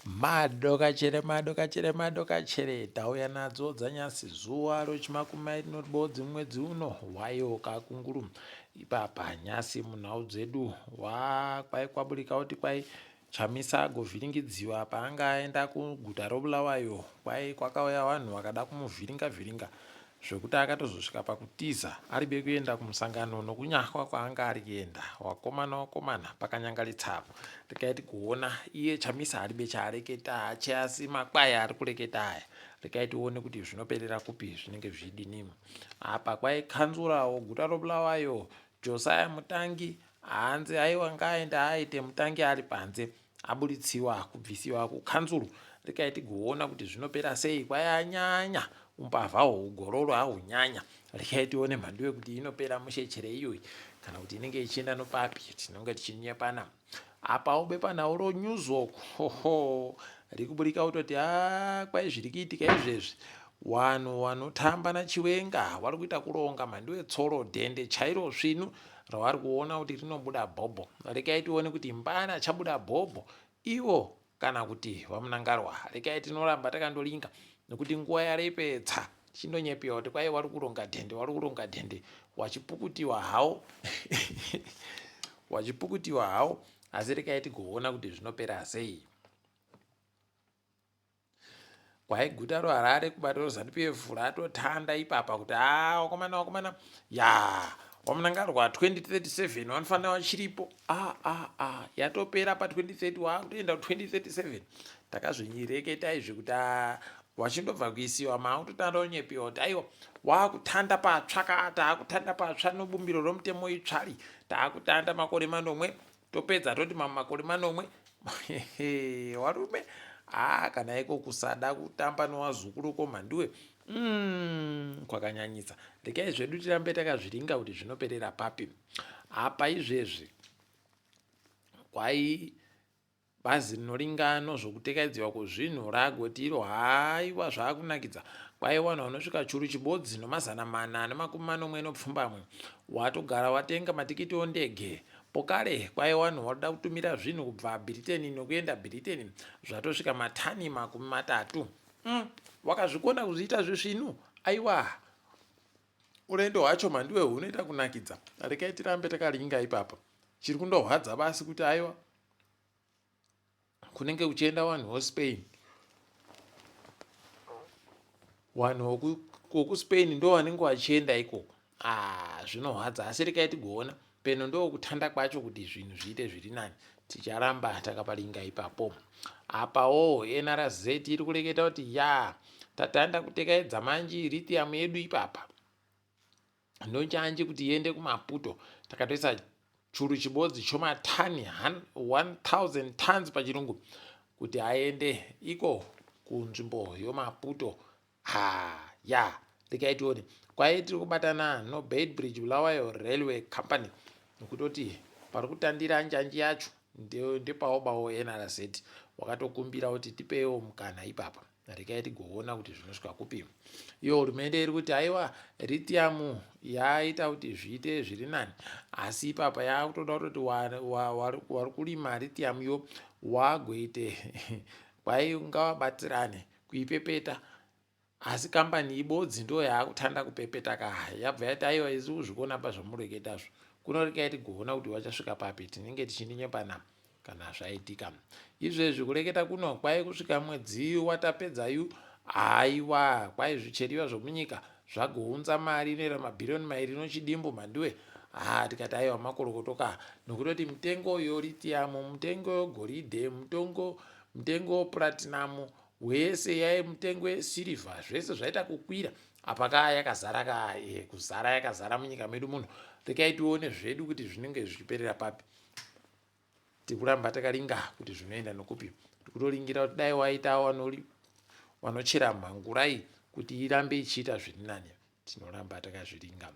Madokachere madokachere madokachere tauya nadzo dzanyasi zuva rochimakumi mairi noribodzi mwedzi uno wayo kakunguru ipapa nyasi munhau dzedu wakwai kwaburika kuti kwai Chamisa agovhiringidziwa paanga aenda kuguta roBulawayo kwai kwakauya vanhu vakada kumuvhiringa vhiringa zvekuti akatozosvika pakutiza aribe kuenda kumusangano nokunyahwa kwaanga ari kuenda. Wakomana wakomana pakanyangaritsa apo. Regai tigoona iye Chamisa aribe chaareketa hache asi makwai ari kureketa aya. Regai tione kuti zvinoperera kupi zvinenge zvichidini. Apa kwai kanzura woguta roBulawayo Josiah Mutangi hanzi aiwa ngaaende aaite mutangi ari panze aburitsiwa kubvisiwa kukanzuru rekai tigoona kuti zvinopera sei kwayanyanya umbavha hugororo ahunyanya rekai tione mhandu yekuti inopera mushe chere iyoyi kana kuti inenge ichienda nopapi tinonge tichinyepana apa bepanhau roNewsWalk hoho rikuburika kutoti a kwai zviri kuitika izvezvi vanhu vanotamba naChiwenga vari kuita kuronga mhandu yetsoro dhende chairo svinu ravari kuona kuti rinobuda bhobho. Rekai tione kuti mbana chabuda bhobho ivo kana kuti vaMnangagwa. Rekai tinoramba takandolinga nekuti nguva yarepetsa tichindonyepiwa kuti kwai vari kuronga dhende, vari kuronga dhende, wachipukutiwa hawo wachipukutiwa hawo, asi rekai tigoona kuti zvinopera sei. Kwai guta roHarare kubato roZanu PF ratotanda ipapa kuti haa wakomana wakomana ya waMnangagwa 2037 vanofanira vachiripo. A a a yatopera pa 2030 wakutoenda ku 2037. Takazvinyireketa izvi kuti a wachindobva kuisiwa maakutotanda onyepiwa kuti aiwa waakutanda patsva ka taakutanda patsva nobumbiro romutemo itsvari taakutanda makore manomwe topedza toti mamwe makore manomwe. Warume haa kana iko kusada kutamba nowazukuru komhanduwe kwakanyanyisa. Rekai zvedu tirambe takazviringa kuti zvinoperera papi. Apa izvezvi kwai bazi rinoringano zvokutekaidziwa kwezvinhu ragoti iro haiwa zvaakunakidza kwai vanhu vanosvika churu chibodzi nomazana mana nemakumi manomwe nopfumbamwe watogara watenga matikiti ondege pokare kwai vanhu varoda kutumira zvinhu kubva Bhiriteni nokuenda Bhiriteni zvatosvika matani 30. Wakazvikona kuzviita zvisvinu aiwa urendo hwacho mhanduwe hunoita kunakidza. Rekai tirambe takaringa ipapa. Chiri kundohwadza basi kuti aiwa kunenge kuchienda vanhu voSpain, vanhu vokuSpain ndo vanenge vachienda ikoko. Ah, zvinohwadza asi rekai tigoona peno ndokutanda kwacho kuti zvinhu zviite zviri nani. Ticharamba takaparinga ipapo. Apawo NRZ iri kureketa kuti ya tatanda kutekaidza manji lithium yedu ipapa nochanji kuti iende kuMaputo. Takatoisa churu chibodzi chomatani 1000 tons pachirungu kuti aende iko kunzvimbo yoMaputo. Ha ya rekai tione kwai tiri kubatana noBeitbridge Bulawayo Railway Company nokutoti pari kutandira njanji yacho ndepawobawo NRZ wakatokumbira kuti tipewo mukana ipapa. Rekai tigoona kuti zvinosvika kupi. Iyo hurumende iri kuti aiwa lithium yaita kuti zviite zviri nani, asi ipapa yakutoda kutoti wari kurima lithium yo wagoite kwai ngavabatsirane kuipepeta, asi kambani ibodzi ndo yaakutanda kupepeta ka yabva yati aiwa isi kuzvikona pazvamureketazvo kuno. Rekai tigoona kuti wachasvika papi, tinenge tichindinyepana kana zvaitika izvezvi. Kureketa kuno kwai kusvika mwedzi watapedza yu haiwa kwai zvicheriwa zvomunyika zvagounza mari inoera mabhiriyoni mairi nochidimbu mhanduwe. Ha tikati aiwa makorokotoka nokutoti mitengo yolithium, mutengo yogoridhe, mutengo wopuratinum wese yai mutengo yesirivha zvese zvaita kukwira apa kaa yakazara ka kuzara yakazara munyika medu muno. Rekai tione zvedu kuti zvinenge zvichiperera papi. Tikuramba takaringa kuti zvinoenda nokupi. Tikutoringira kuti dai waita wanochera mhangurai kuti irambe ichiita zviri nani. Tinoramba takazviringa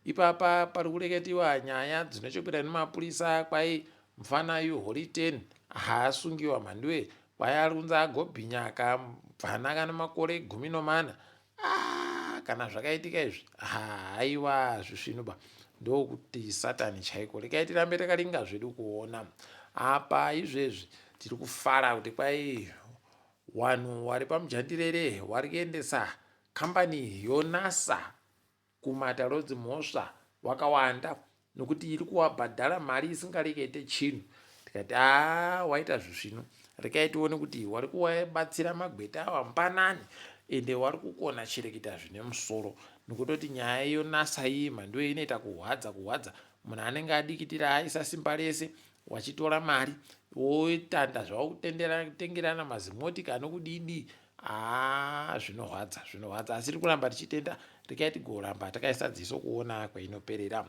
ipapa. Pari kureketiwa nyaya dzinochekuita nemapurisa kwai mufana yu Holy Ten haasungiwa mhanduwe kwai ari kunzi agobhinya akabvana kana makore 14. Ah, kana zvakaitika izvi haiwa zvisvinuba ndokuti satani chaiko. Rekai tirambe takaringa zvedu kuona apa izvezvi. Tiri kufara kuti kwai wanhu wari pamujandirere wari kuendesa kambani yoNASA kumatare edzimhosva wakawanda nokuti iri kuwabhadhara mari isingarekete chinhu. Tikati haa waita zvisvino, rekai tione kuti wari kuwabatsira magweta awa mbanani ende wari kukona chireketa zvine musoro nokutoti nyaya yonasa iyi mhanduwe inoita kuhwadza kuhwadza munhu anenge adikitira aisa simba rese wachitora mari wotanda zvavo kutengerana mazimotika nokudidi haa zvinohwadza zvinohwadza asi tiri kuramba tichitenda rekai tigoramba takaisa dziso kuona kwainoperera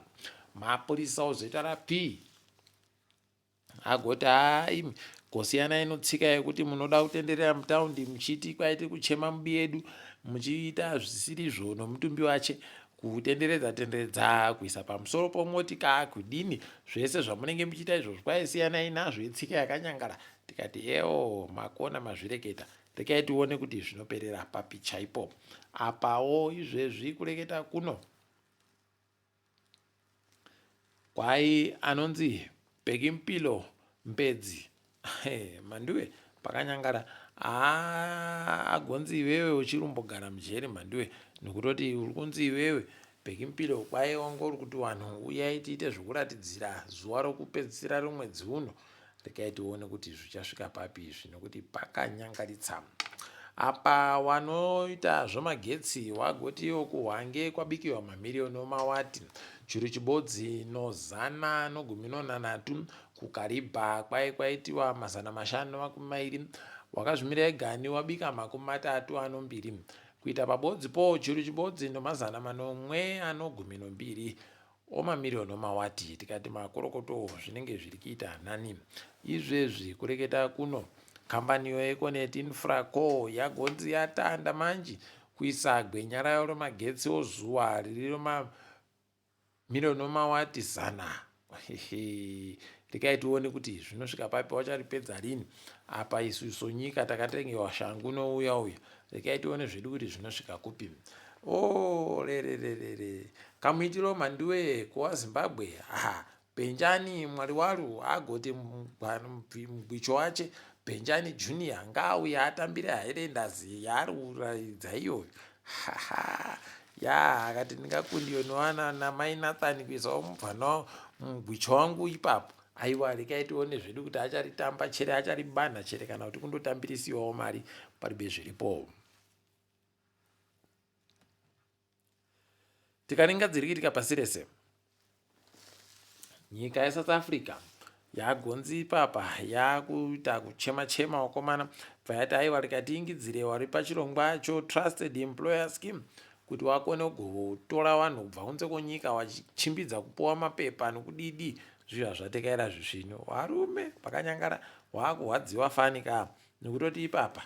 mapurisa ozoita rapi agoti haa imi gosiyanai notsika yekuti munoda kutenderera mutaundi muchiti kwaiti kuchema mubi yedu muchiita zvisirizvo nomutumbi wache kutenderedza tenderedza kuisa pamusoro pomotika kudini zvese zvamunenge muchiita izvozvo kwaisiyanai nazvo itsika yakanyangara tikati ewo makona mazvireketa rekai tione kuti zvinoperera papi chaipo apawo izvezvi kureketa kuno Kwai anonzi Bhekimpilo Mpedzi Mhanduwe pakanyangara haa agonzi iwewe uchirumbogara mujeri Mhanduwe nokutoti uri kunzi iwewe Bhekimpilo kwai wanga uri kuti vanhu uyai tiite zvokuratidzira zuva rokupedzisira romwedzi uno Regai tione kuti zvichasvika papi izvi nokuti pakanyangaritsa. Apa wanoita zvemagetsi wagotiwo kuHwange kwabikiwa mamiriyoni omawati, churu chibodzi nozana nogumi nonhanhatu, kuKaribha kwaye kwaitiwa 520, wakazvimira egani wabika 32, kuita pabodzi po churu chibodzi nomazana manomwe anogumi nombiri. Omamiriyoni omawati tikati makorokoto zvinenge zviri kuita nani izvezvi kureketa kuno kambani yoEconet Infraco yagonzi yatanda manji kuisa gwenya rayo remagetsi ozuva riri remamiriyoni omawati zana rekai tione kuti zvinosvika papi wacharipedza rini apa isu sonyika takatengewa shangu nouya uya rekai tione zvedu kuti zvinosvika kupi oh, rerererere kamuitiro mhanduwe kuwa zimbabwe ha benjani mwari waru agoti mugwicho wache benjani junior ngaauye atambire highlanders yaari kuraidza iyoyo haha ya akati ndingakundiwe noana namai nathan kuisawo mubvana mugwicho wangu ipapo Aiwa rekai tione zvedu kuti acharitamba chere acharibanha chere kana kuti kundotambirisiwawo mari paribe zviripo. Tikaringa dziri kuitika pasi rese. Nyika yeSouth Africa yagonzi ipapa yakuita kuchema chema wakomana bva yati aiwa rikatiingidzire wari pachirongwa cho trusted employer scheme kuti wakone kutora vanhu kubva kunze kwenyika wachichimbidza kupuwa mapepa nokudidi zviva zvatekaira zvisvinu warume pakanyangara wakurwadziwa fani ka nekutoti ipapa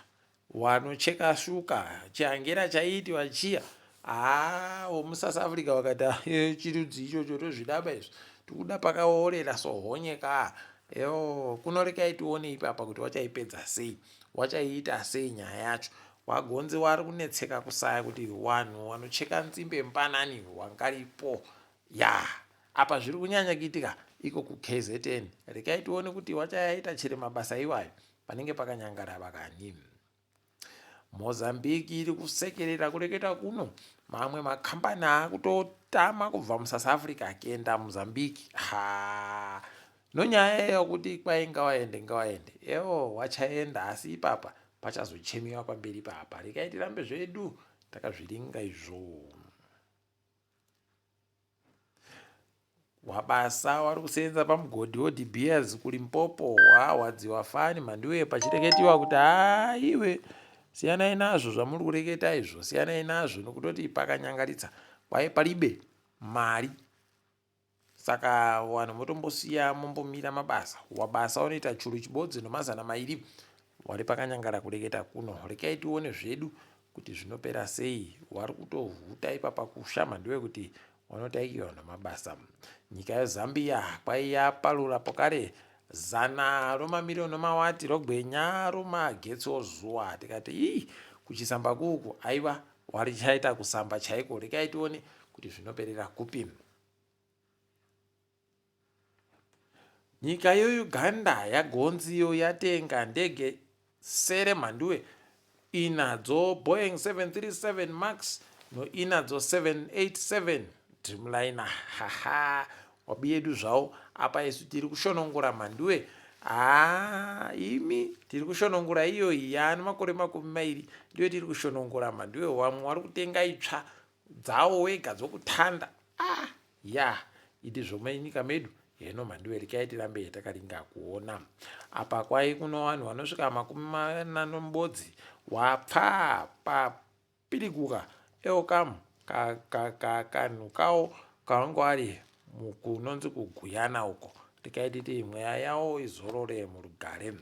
wanocheka shuka chiangera chaiitiwa chiya haa womusouth africa wakati ah, eh, chirudzi ichocho tozvidaba izvi tikuda pakaorera sohonye ka eo kunorekai tione ipapa kuti wachaipedza sei wachaiita sei nyaya yacho Wagonzi wari kunetseka kusaya kuti wanhu wanocheka nzimbe mbanani wangaripo yaa apa zviri kunyanya kuitika iko kuKZN rekai tione kuti wachayaita chere mabasa iwayo panenge pakanyangara vakani Mozambique iri kusekerera kureketa kuno mamwe makambani akutotama kubva muSouth Africa kuenda Mozambique ha nonyaya yekuti kwai ngawaende ngawaende ewo wachaenda asi ipapa Pachazochemiwa pamberi ipapa. Regai tirambe zvedu takazviringa izvo. Wabasa wari kusenza pamugodhi woDe Beers kuLimpopo wahwadziwa fani mhanduwe pachireketiwa kuti haiwe siyanai nazvo zvamuri kureketa izvo siyanai nazvo nokutoti pakanyangaritsa kwai palibe mari Saka vanhu motombosiya mombomira mabasa. Wabasa unoita churu chibodzi nomazana mairi wari pakanyangara kureketa kuno. Rekai tione zvedu kuti zvinopera sei. Wari kutohuta ipapa kushama ndiwe kuti wanotaikiwa nomabasa. Nyika yeZambia kwaiyaparura pokare zana romamiriyoni omawati rogwenya romagetsi ozuwa tikati ii kuchisamba kuku aiwa warichaita kusamba chaiko rekai tione kuti zvinoperera kupi. Nyika yeUganda yagonziyo yatenga ndege sere mhanduwe inadzo Boeing 737 Max noinadzo 787 Dreamliner. Haha, wabiyedu zvawo apa isu tiri kushonongora mhanduwe. Haa imi tiri kushonongora iyoyi yaani makore 20 ndiyo tiri kushonongora mhanduwe. Wamwe wari kutenga itsva dzawo wega dzokutanda. Ah ya idi zvomunyika medu heno mhanduwe rekai tirambe takaringa kuona apa kwai kuno vanhu vanosvika 40 nomubodzi wapfa papiriguka eokamu kanhu kawo kavange vari mukunonzi kuguyana uko rekai titi mweya yawo izorore murugare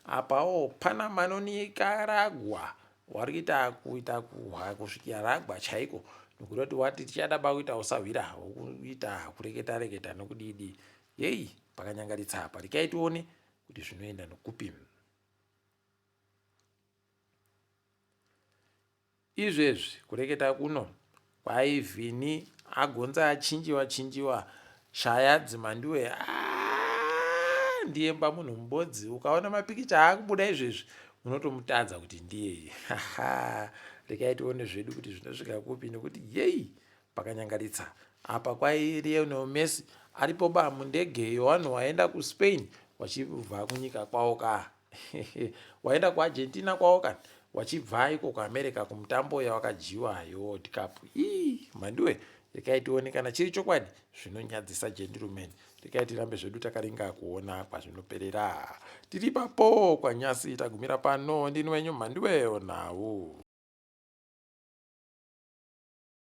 apawo panama nonikaragwa Wari kuita kuita kuhwa kusvikira ragwa chaiko nokuda kuti wati tichada ba kuita usahwira hwokuita kureketa reketa nokudidi yeyi pakanyangaritsa apa rekai tione kuti zvinoenda nokupi. Izvezvi kureketa kuno Kwai Vini agonza achinjiwa chinjiwa shaya dzimandiwe aah ndiye mba munhu mubodzi ukaona mapikicha aakubuda izvezvi unotomutadza kuti ndiyeye rekai tione zvedu kuti zvinosvika kupi nekuti yei pakanyangaritsa apa kwai Lionel Messi aripo ba mundege yewanhu waenda kuSpain wachibva kunyika kwawo ka waenda kuargentina kwawo kani wachibva iko kuamerica kumutambo yawakadyiwa yeworld cup ii mhanduwe rekai tione kana chiri chokwadi zvinonyadzisa gentleman rekai tirambe zvedu takaringa kuona kwazvinoperera tiri papo kwanyasi tagumira pano ndini wenyu mhanduwe nhau.